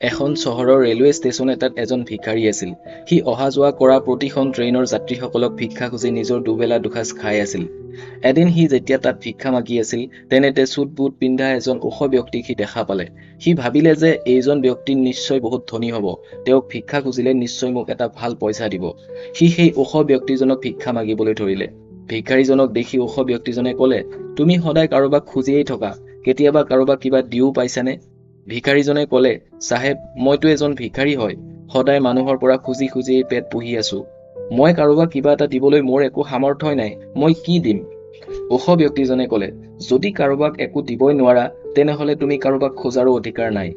এখন চহৰৰ railway station এটাত এজন ভিখাৰী আছিল। সি অহা যোৱা কৰা প্ৰতিখন ট্ৰেইনৰ যাত্ৰীসকলক ভিক্ষা খুজি নিজৰ দুবেলা দুসাঁজ খাই আছিল। এদিন সি যেতিয়া তাত ভিক্ষা মাগি আছিল, তেনেতে চুট বুট পিন্ধা এজন ওখ ব্যক্তিক সি দেখা পালে। সি ভাবিলে যে এইজন ব্যক্তি নিশ্চয় বহুত ধনী হ'ব, তেওঁক ভিক্ষা খুজিলে নিশ্চয় মোক এটা ভাল পইচা দিব। সি সেই ওখ ব্যক্তিজনক ভিক্ষা মাগিবলৈ ধৰিলে। ভিখাৰীজনক দেখি ওখ ব্যক্তিজনে ক'লে, তুমি সদায় কাৰোবাক খুজিয়েই থকা, কেতিয়াবা কাৰোবাক কিবা দিও পাইছানে? ভিখাৰীজনে ক'লে, চাহেব, মইতো এজন ভিখাৰী হয়, সদায় মানুহৰ পৰা খুজি খুজিয়েই পেট পুহি আছো। মই কাৰোবাক কিবা এটা দিবলৈ মোৰ একো সামৰ্থ্যই নাই, মই কি দিম? ওখ ব্যক্তিজনে ক'লে, যদি কাৰোবাক একো দিবই নোৱাৰা, তেনেহ'লে তুমি কাৰোবাক খোজাৰো অধিকাৰ নাই।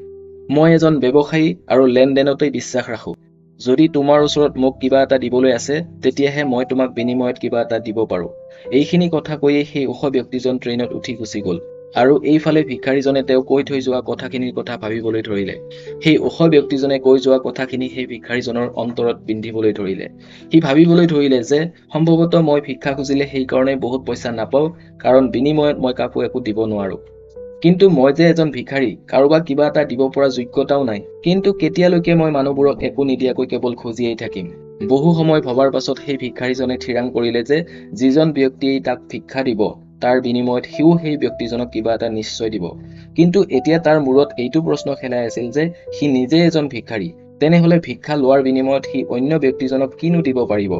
মই এজন ব্যৱসায়ী আৰু লেনদেনতেই বিশ্বাস ৰাখোঁ। যদি তোমাৰ ওচৰত মোক কিবা এটা দিবলৈ আছে, তেতিয়াহে মই তোমাক বিনিময়ত কিবা এটা দিব পাৰোঁ। এইখিনি কথা কৈয়ে সেই ওখ ব্যক্তিজন ট্ৰেইনত উঠি গুচি গ'ল। আৰু এইফালে ভিখাৰীজনে তেওঁ কৈ থৈ যোৱা কথাখিনিৰ কথা ভাবিবলৈ ধৰিলে। সেই ওখ ব্যক্তিজনে কৈ যোৱা কথাখিনি সেই ভিখাৰীজনৰ অন্তৰত বিন্ধিবলৈ ধৰিলে। সি ভাবিবলৈ ধৰিলে যে সম্ভৱতঃ মই ভিক্ষা খুজিলে সেইকাৰণে বহুত পইচা নাপাওঁ, কাৰণ বিনিময়ত মই কাকো একো দিব নোৱাৰোঁ। কিন্তু মই যে এজন ভিখাৰী, কাৰোবাক কিবা এটা দিব পৰা যোগ্যতাও নাই। কিন্তু কেতিয়ালৈকে মই মানুহবোৰক একো নিদিয়াকৈ কেৱল খুজিয়েই থাকিম? বহু সময় ভবাৰ পাছত সেই ভিখাৰীজনে থিৰাং কৰিলে যে যিজন ব্যক্তিয়েই তাক ভিক্ষা দিব, তাৰ বিনিময়ত সিও সেই ব্যক্তিজনক কিবা এটা নিশ্চয় দিব। কিন্তু এতিয়া তাৰ মূৰত এইটো প্ৰশ্ন খেলাই আছিল যে সি নিজে এজন ভিখাৰী, তেনেহ'লে ভিক্ষা লোৱাৰ বিনিময়ত সি অন্য ব্যক্তিজনক কিনো দিব পাৰিব?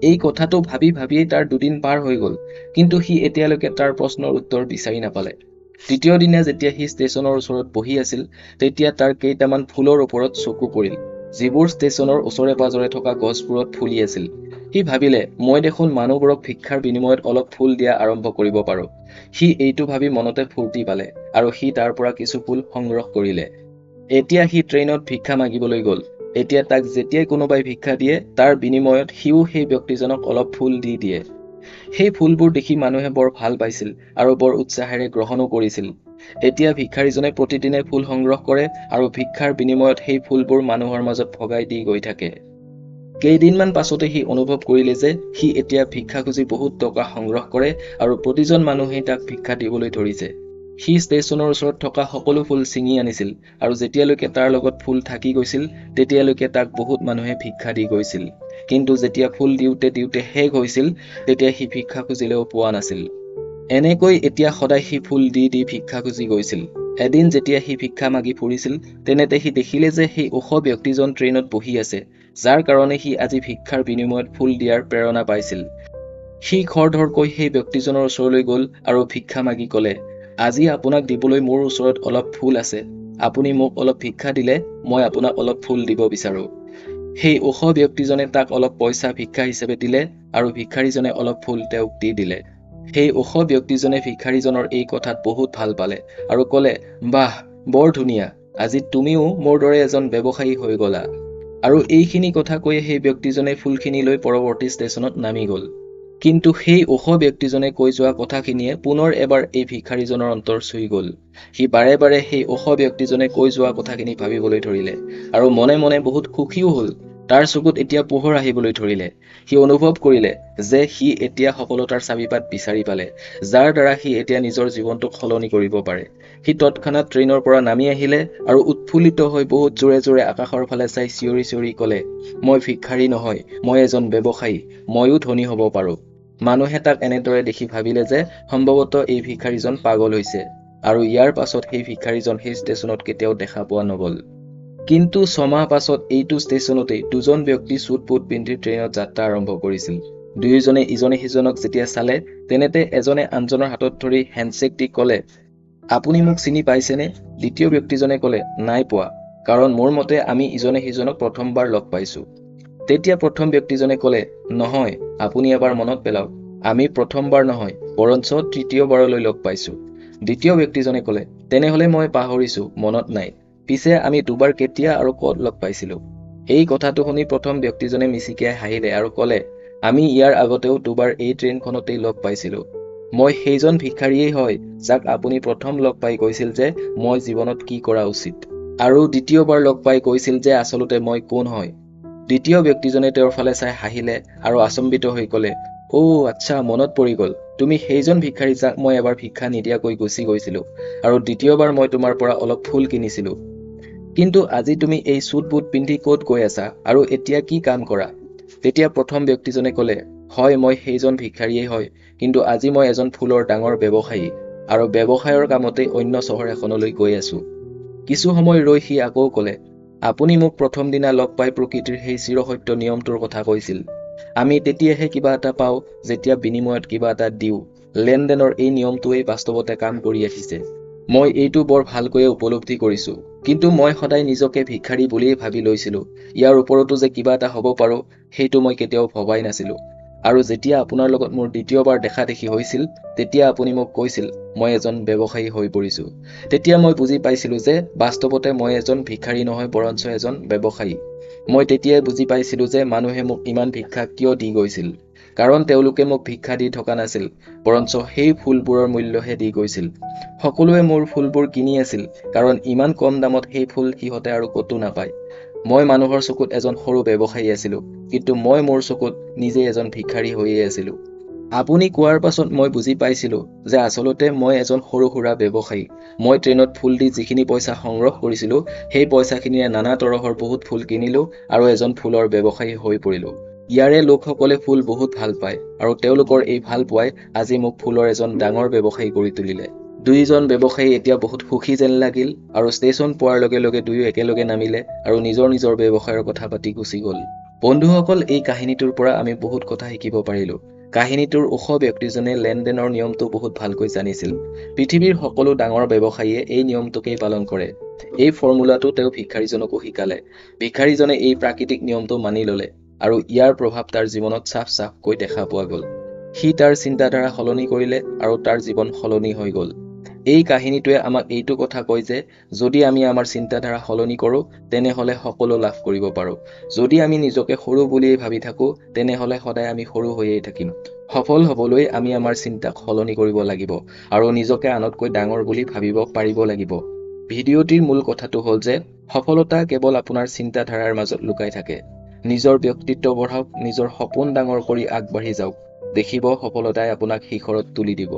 এই কথাটো ভাবি ভাবিয়েই তাৰ দুদিন পাৰ হৈ গ'ল, কিন্তু সি এতিয়ালৈকে তাৰ প্ৰশ্নৰ উত্তৰ বিচাৰি নাপালে। তৃতীয় দিনা যেতিয়া সি ষ্টেচনৰ ওচৰত বহি আছিল, তেতিয়া তাৰ কেইটামান ফুলৰ ওপৰত চকু পৰিল, যিবোৰ ষ্টেচনৰ ওচৰে পাজৰে থকা গছবোৰত ফুলি আছিল। সি ভাবিলে, মই দেখোন মানুহবোৰক ভিক্ষাৰ বিনিময়ত অলপ ফুল দিয়া আৰম্ভ কৰিব পাৰোঁ। সি এইটো ভাবি মনতে ফূৰ্তি পালে আৰু সি তাৰ পৰা কিছু ফুল সংগ্ৰহ কৰিলে। এতিয়া সি ট্ৰেইনত ভিক্ষা মাগিবলৈ গ'ল। এতিয়া তাক যেতিয়াই কোনোবাই ভিক্ষা দিয়ে, তাৰ বিনিময়ত সিও সেই ব্যক্তিজনক অলপ ফুল দি দিয়ে। সেই ফুলবোৰ দেখি মানুহে বৰ ভাল পাইছিল আৰু বৰ উৎসাহেৰে গ্ৰহণো কৰিছিল। এতিয়া ভিখাৰীজনে প্ৰতিদিনে ফুল সংগ্ৰহ কৰে আৰু ভিক্ষাৰ বিনিময়ত সেই ফুলবোৰ মানুহৰ মাজত ভগাই দি গৈ থাকে। কেইদিনমান পাছতে সি অনুভৱ কৰিলে যে সি এতিয়া ভিক্ষা খুজি বহুত টকা সংগ্ৰহ কৰে আৰু প্ৰতিজন মানুহেই তাক ভিক্ষা দিবলৈ ধৰিছে। সি ষ্টেচনৰ ওচৰত থকা সকলো ফুল ছিঙি আনিছিল আৰু যেতিয়ালৈকে তাৰ লগত ফুল থাকি গৈছিল, তেতিয়ালৈকে তাক বহুত মানুহে ভিক্ষা দি গৈছিল। কিন্তু যেতিয়া ফুল দিওঁতে দিওঁতে শেষ হৈছিল, তেতিয়া সি ভিক্ষা খুজিলেও পোৱা নাছিল। এনেকৈ এতিয়া সদায় সি ফুল দি দি ভিক্ষা খুজি গৈছিল। এদিন যেতিয়া সি ভিক্ষা মাগি ফুৰিছিল, তেনেতে সি দেখিলে যে সেই ওখ ব্যক্তিজন ট্ৰেইনত বহি আছে, যাৰ কাৰণে সি আজি ভিক্ষাৰ বিনিময়ত ফুল দিয়াৰ প্ৰেৰণা পাইছিল। সি খৰধৰকৈ সেই ব্যক্তিজনৰ ওচৰলৈ গ'ল আৰু ভিক্ষা মাগি ক'লে, আজি আপোনাক দিবলৈ মোৰ ওচৰত অলপ ফুল আছে, আপুনি মোক অলপ ভিক্ষা দিলে মই আপোনাক অলপ ফুল দিব বিচাৰোঁ। সেই ওখ ব্যক্তিজনে তাক অলপ পইচা ভিক্ষা হিচাপে দিলে আৰু ভিখাৰীজনে অলপ ফুল তেওঁক দি দিলে। সেই ওখ ব্যক্তিজনে ভিখাৰীজনৰ এই কথাত বহুত ভাল পালে আৰু ক'লে, বাহ, বৰ ধুনীয়া, আজি তুমিও মোৰ দৰে এজন ব্যৱসায়ী হৈ গ'লা। আৰু এইখিনি কথা কৈয়ে সেই ব্যক্তিজনে ফুলখিনি লৈ পৰৱৰ্তী ষ্টেচনত নামি গ'ল। কিন্তু সেই ওখ ব্যক্তিজনে কৈ যোৱা কথাখিনিয়ে পুনৰ এবাৰ এই ভিখাৰীজনৰ অন্তৰ চুই গ'ল। সি বাৰে বাৰে সেই ওখ ব্যক্তিজনে কৈ যোৱা কথাখিনি ভাবিবলৈ ধৰিলে আৰু মনে মনে বহুত সুখীও হ'ল। তাৰ চকুত এতিয়া পোহৰ আহিবলৈ ধৰিলে। সি অনুভৱ কৰিলে যে সি এতিয়া সফলতাৰ চাবিপাত বিচাৰি পালে, যাৰ দ্বাৰা সি এতিয়া নিজৰ জীৱনটোক সলনি কৰিব পাৰে। সি তৎক্ষণাত ট্ৰেইনৰ পৰা নামি আহিলে আৰু উৎফুল্লিত হৈ বহুত জোৰে জোৰে আকাশৰ ফালে চাই চিঞৰি চিঞৰি ক'লে, মই ভিক্ষাৰী নহয়, মই এজন ব্যৱসায়ী, ময়ো ধনী হ'ব পাৰোঁ। মানুহে তাক এনেদৰে দেখি ভাবিলে যে সম্ভৱতঃ এই ভিখাৰীজন পাগল হৈছে, আৰু ইয়াৰ পাছত সেই ভিখাৰীজন সেই ষ্টেচনত কেতিয়াও দেখা পোৱা নগ'ল। কিন্তু ছমাহ পাছত এইটো ষ্টেচনতেই দুজন ব্যক্তি চুট বুট পিন্ধি ট্ৰেইনত যাত্ৰা আৰম্ভ কৰিছিল। দুয়োজনে ইজনে সিজনক যেতিয়া চালে, তেনেতে এজনে আনজনৰ হাতত ধৰি হেণ্ডছেক দি ক'লে, আপুনি মোক চিনি পাইছেনে? দ্বিতীয় ব্যক্তিজনে ক'লে, নাই পোৱা, কাৰণ মোৰ মতে আমি ইজনে সিজনক প্ৰথমবাৰ লগ পাইছোঁ। তেতিয়া প্ৰথম ব্যক্তিজনে ক'লে, নহয়, আপুনি এবাৰ মনত পেলাওক, আমি প্ৰথমবাৰ নহয়, বৰঞ্চ তৃতীয়বাৰলৈ লগ পাইছোঁ। দ্বিতীয় ব্যক্তিজনে ক'লে, তেনেহ'লে মই পাহৰিছোঁ, মনত নাই, পিছে আমি দুবাৰ কেতিয়া আৰু ক'ত লগ পাইছিলোঁ? এই কথাটো শুনি প্ৰথম ব্যক্তিজনে মিচিকিয়াই হাঁহিলে আৰু ক'লে, আমি ইয়াৰ আগতেও দুবাৰ এই ট্ৰেইনখনতেই লগ পাইছিলোঁ। মই সেইজন ভিখাৰীয়েই হয় যাক আপুনি প্ৰথম লগ পাই কৈছিল যে মই জীৱনত কি কৰা উচিত, আৰু দ্বিতীয়বাৰ লগ পাই কৈছিল যে আচলতে মই কোন হয়। দ্বিতীয় ব্যক্তিজনে তেওঁৰ ফালে চাই হাঁহিলে আৰু আচম্বিত হৈ ক'লে, অ' আচ্ছা, মনত পৰি গ'ল, তুমি সেইজন ভিখাৰী যাক মই এবাৰ ভিক্ষা নিদিয়াকৈ গুচি গৈছিলোঁ আৰু দ্বিতীয়বাৰ মই তোমাৰ পৰা অলপ ফুল কিনিছিলোঁ। কিন্তু আজি তুমি এই চুট বুট পিন্ধি ক'ত গৈ আছা আৰু এতিয়া কি কাম কৰা? তেতিয়া প্ৰথম ব্যক্তিজনে ক'লে, হয়, মই সেইজন ভিক্ষাৰীয়েই হয়, কিন্তু আজি মই এজন ফুলৰ ডাঙৰ ব্যৱসায়ী আৰু ব্যৱসায়ৰ কামতেই অন্য চহৰ এখনলৈ গৈ আছো। কিছু সময় ৰৈ সি আকৌ ক'লে, আপুনি মোক প্ৰথম দিনা লগ পাই প্ৰকৃতিৰ সেই চিৰসত্য নিয়মটোৰ কথা কৈছিল। আমি তেতিয়াহে কিবা এটা পাওঁ যেতিয়া বিনিময়ত কিবা এটা দিওঁ। লেনদেনৰ এই নিয়মটোৱেই বাস্তৱতে কাম কৰি আহিছে। মই এইটো বৰ ভালকৈয়ে উপলব্ধি কৰিছোঁ, কিন্তু মই সদায় নিজকে ভিক্ষাৰী বুলিয়েই ভাবি লৈছিলোঁ। ইয়াৰ ওপৰতো যে কিবা এটা হ'ব পাৰোঁ সেইটো মই কেতিয়াও ভবাই নাছিলোঁ। আৰু যেতিয়া আপোনাৰ লগত মোৰ দ্বিতীয়বাৰ দেখা দেখি হৈছিল, তেতিয়া আপুনি মোক কৈছিল মই এজন ব্যৱসায়ী হৈ পৰিছোঁ। তেতিয়া মই বুজি পাইছিলোঁ যে বাস্তৱতে মই এজন ভিক্ষাৰী নহয়, বৰঞ্চ এজন ব্যৱসায়ী। মই তেতিয়াই বুজি পাইছিলোঁ যে মানুহে মোক ইমান ভিক্ষা কিয় দি গৈছিল। কাৰণ তেওঁলোকে মোক ভিক্ষা দি থকা নাছিল, বৰঞ্চ সেই ফুলবোৰৰ মূল্যহে দি গৈছিল। সকলোৱে মোৰ ফুলবোৰ কিনি আছিল, কাৰণ ইমান কম দামত সেই ফুল সিহঁতে আৰু ক'তো নাপায়। মই মানুহৰ চকুত এজন সৰু ব্যৱসায়ী আছিলোঁ, কিন্তু মই মোৰ চকুত নিজেই এজন ভিক্ষাৰী হৈয়ে আছিলোঁ। আপুনি কোৱাৰ পাছত মই বুজি পাইছিলোঁ যে আচলতে মই এজন সৰু সুৰা ব্যৱসায়ী। মই ট্ৰেইনত ফুল দি যিখিনি পইচা সংগ্ৰহ কৰিছিলোঁ, সেই পইচাখিনিৰে নানা তৰহৰ বহুত ফুল কিনিলোঁ আৰু এজন ফুলৰ ব্যৱসায়ী হৈ পৰিলোঁ। ইয়াৰে লোকসকলে ফুল বহুত ভাল পায় আৰু তেওঁলোকৰ এই ভাল পোৱাই আজি মোক ফুলৰ এজন ডাঙৰ ব্যৱসায়ী কৰি তুলিলে। দুয়োজন ব্যৱসায়ী এতিয়া বহুত সুখী যেন লাগিল আৰু ষ্টেচন পোৱাৰ লগে লগে দুয়ো একেলগে নামিলে আৰু নিজৰ নিজৰ ব্যৱসায়ৰ কথা পাতি গুচি গ'ল। বন্ধুসকল, এই কাহিনীটোৰ পৰা আমি বহুত কথা শিকিব পাৰিলোঁ। কাহিনীটোৰ ওখ ব্যক্তিজনে লেনদেনৰ নিয়মটো বহুত ভালকৈ জানিছিল। পৃথিৱীৰ সকলো ডাঙৰ ব্যৱসায়ীয়ে এই নিয়মটোকেই পালন কৰে। এই ফৰ্মুলাটো তেওঁ ভিক্ষাৰীজনকো শিকালে। ভিক্ষাৰীজনে এই প্ৰাকৃতিক নিয়মটো মানি ল'লে আৰু ইয়াৰ প্ৰভাৱ তাৰ জীৱনত চাফ চাফকৈ দেখা পোৱা গ'ল। সি তাৰ চিন্তাধাৰা সলনি কৰিলে আৰু তাৰ জীৱন সলনি হৈ গ'ল। এই কাহিনীটোৱে আমাক এইটো কথা কয় যে যদি আমি আমাৰ চিন্তাধাৰা সলনি কৰোঁ, তেনেহ'লে সকলো লাভ কৰিব পাৰোঁ। যদি আমি নিজকে সৰু বুলিয়েই ভাবি থাকোঁ, তেনেহ'লে সদায় আমি সৰু হৈয়েই থাকিম। সফল হ'বলৈ আমি আমাৰ চিন্তাক সলনি কৰিব লাগিব আৰু নিজকে আনতকৈ ডাঙৰ বুলি ভাবিব পাৰিব লাগিব। ভিডিঅ'টিৰ মূল কথাটো হ'ল যে সফলতা কেৱল আপোনাৰ চিন্তাধাৰাৰ মাজত লুকাই থাকে। নিজৰ ব্যক্তিত্ব বঢ়াওক, নিজৰ সপোন ডাঙৰ কৰি আগবাঢ়ি যাওক। দেখিব সফলতাই আপোনাক শিখৰত তুলি দিব।